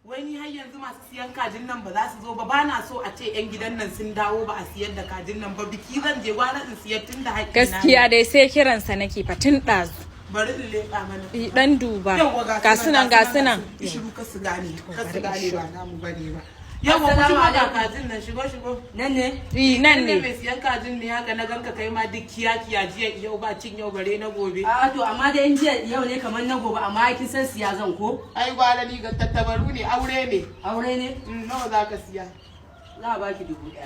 Wai ni har yanzu masu siyan kajin nan ba za su zo ba? Ba na so a ce 'yan gidan nan sun dawo ba a siyar da kajin nan ba. Biki zan je, gwara in siyar tun da haƙƙi na ne. Gaskiya dai sai kiransa nake fa tun ɗazu. Bari in leƙa mana. Dan duba. Yawwa, Ga sunan, ga sunan. Shiru, ka su gane, ka su gane ba namu bane ba. Yawwa, ku Assalamu shigo ga alaikum. kajin nan, shigo, shigo. Nan ne? Eh, nan ne. ne. Mai siyan kajin ne haka na ganka kai ma duk kiya kiya, jiya yau ba cin yau bare na gobe. A'a, to amma dai in jiya yau ne kamar na gobe, amma kin san siya zan ko? Ai gwara ni ga tattabaru ne, aure ne. Aure ne? Nawa za ka siya? Za a baki 1000.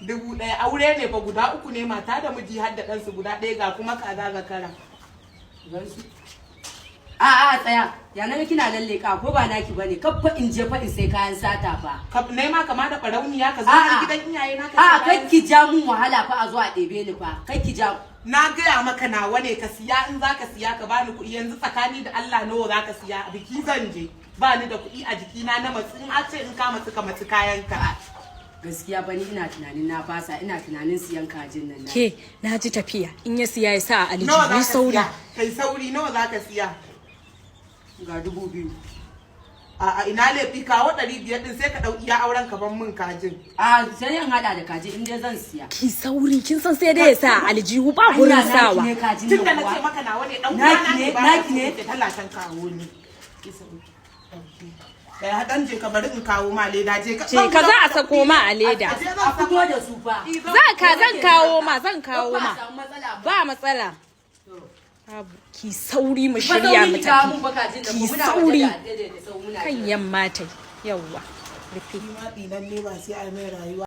1000. Aure ne fa, guda uku ne, mata da miji har da ɗansu guda ɗaya, ga kuma kaza zakara. Gansu. A tsaya. Ya naga kina lalle ka ko ba naki bane? Kaffa in je fa in sai kayan sata fa. Ka nema kama da barauniya ka zo har A'a. gidan iyaye na ka A sai kai kayan- ki ja mun wahala fa, a zo a ɗebe ni fa. Kai ki ja. Na gaya maka nawa ne, ka siya. In zaka siya ka bani kuɗi yanzu. Tsakani da Allah, nawa zaka siya? Biki zan je, ba ni da kuɗi a jikina na matsi. In a ce in ka matsi, ka matsi kayan ka. Gaskiya bani ina tunanin na fasa, ina tunanin siyan kajin nan. Ke, na ji tafiya. In ya siya ya sa a Nawa aljihu, zaka sauri. siya? Kai sauri, nawa zaka siya? Ga 2000. A ina laifi? Kawo 500 ɗin, sai ka ɗau iya auren ka ban min kajin. A sai in hada da kaji in dai zan siya. Ki sauri, kin san sai dai ya sa a aljihu, ba gurin Anya naki sawa. ne kajin Tun da nan na ce kuwa? maka nawa ne, dan Naki uwana ne, ne ba naki ne. Talatan kawo ni. Ɗaya dan je ka, bari in kawo ma leda, je ka. Je ka, za a sako ma a leda. Je zan A fito da su fa. Za ka zan kawo ma, zan kawo Ba ma. a samu matsala ba. Ba matsala. Babu. Ki sauri mu Ba shirya sauri mu ki kawo tafi. mun ba kajin nan Ki ko muna sauri. waje da daidaita sau muna Kan jira. yamma tai. Yawwa. Rufe. Ni ma tsinan ne ba sai a mai rayuwa.